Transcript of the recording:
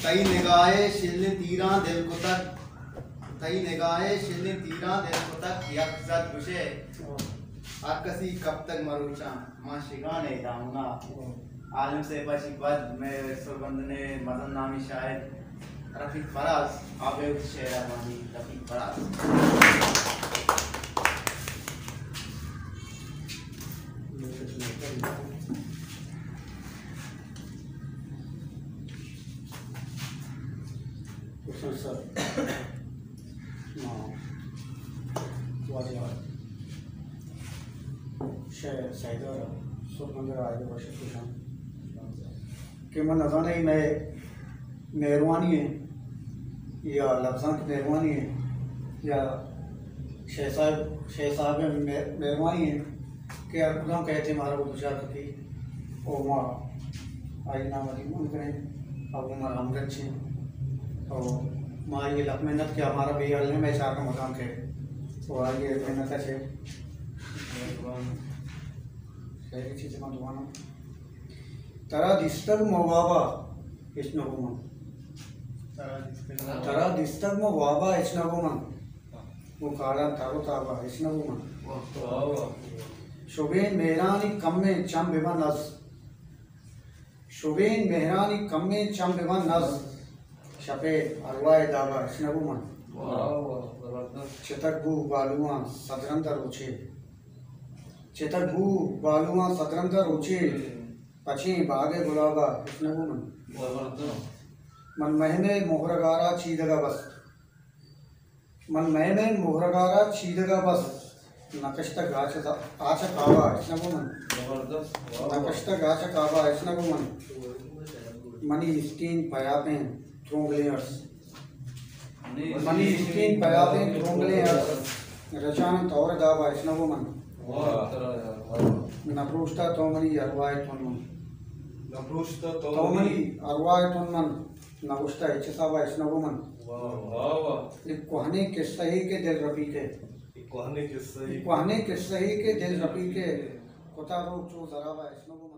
تئی نگاہ ءِ شلیں تیراں دل کتگ، تئی نگاہ ءِ شلیں تیراں دل کتگ، یک زد گوشئے ہر کسی کپتگ مروچاں، ما شگان ءِ دامنا۔ عالم صاحب ءَ چہ پد مئے سربندن ءِ مزن نامی شاعر رفیق فراز، آ بہ وتی شعر ءَ وانی۔ رفیق فراز۔ حسین صاحب، ما واجہ شے سیدار سرمندر آئے وش خوشاں کہ من نزاناں اے مئے مہروانی ایں یا لبزانک مہروانی ایں یا شے صاحب، شے صاحب ءِ مہ-، مہروانی ایں کہ ہر کدام کئیت ءَ مارا وہ دچار کتی۔ او ما آئی نام علی مان کریں، اب عمر ہم گچیں۔ او ما آئی لکھ منت کہ ہمارا بے حال نہیں، میں چار کا مقام کے۔ او آئی محنت اچھے۔ شاعری چیز من دعا نا۔ ترا دیستگ ماں وابا ہچ نہ گوں من۔ ترا دیستگ ماں وابا ہچ نہ گوں من۔ گوں کاڑاں تر و تابا ہچ نہ گوں من۔ واہ، واہ۔ شبین مہرانی کمیں چم بہ من نز۔ شبین مہرانی کمیں چم بہ من نز۔ شپے ارواہ دابا ہچ نہ گوں من۔ واہ، واہ، زبردست۔ چتک بو بالواں صد رند روچے۔ چتک بو بالواں صد رند روچے۔ پچیں باگ ءِ گلاب ءَ ہچ نہ گوں من۔ زبردست۔ من مہم ءِ مہرگار ءَ چیدگ ءَ بست۔ من مہم ءِ مہرگار ءَ چیدگ ءَ بست۔ نکشتگ آچ، آچ ءِ کاب ءَ ہچ نہ گوں من۔ زبردست۔ واہ، واہ۔ نکشتگ آچ ءِ کاب ءَ ہچ نہ گوں من۔ منی اسٹین پیاپیں ترونگلیں ارس۔ منی اسٹین پیاپیں ترونگلیں ارس۔ رچان تور داب ءَ ہچ نہ گوں من۔ واہ، ترا یار، واہ۔ نہ پروشتا تو منی ارواہ ءِ تن من۔ نہ پروشتا تو تو منی ارواہ ءِ تن من۔ نہ گوشتا ہچ حساب ءَ ہچ نہ گوں من۔ واہ، واہ، واہ۔ یک کوہنیں قصہ ئے کہ دل رفیق ءِ۔ یک کوہنیں قصہ ئے۔ یک کوہنیں قصہ ئے کہ دل رفیق ءِ۔ کتا روک چو زراب ءَ ہچ نہ گوں من۔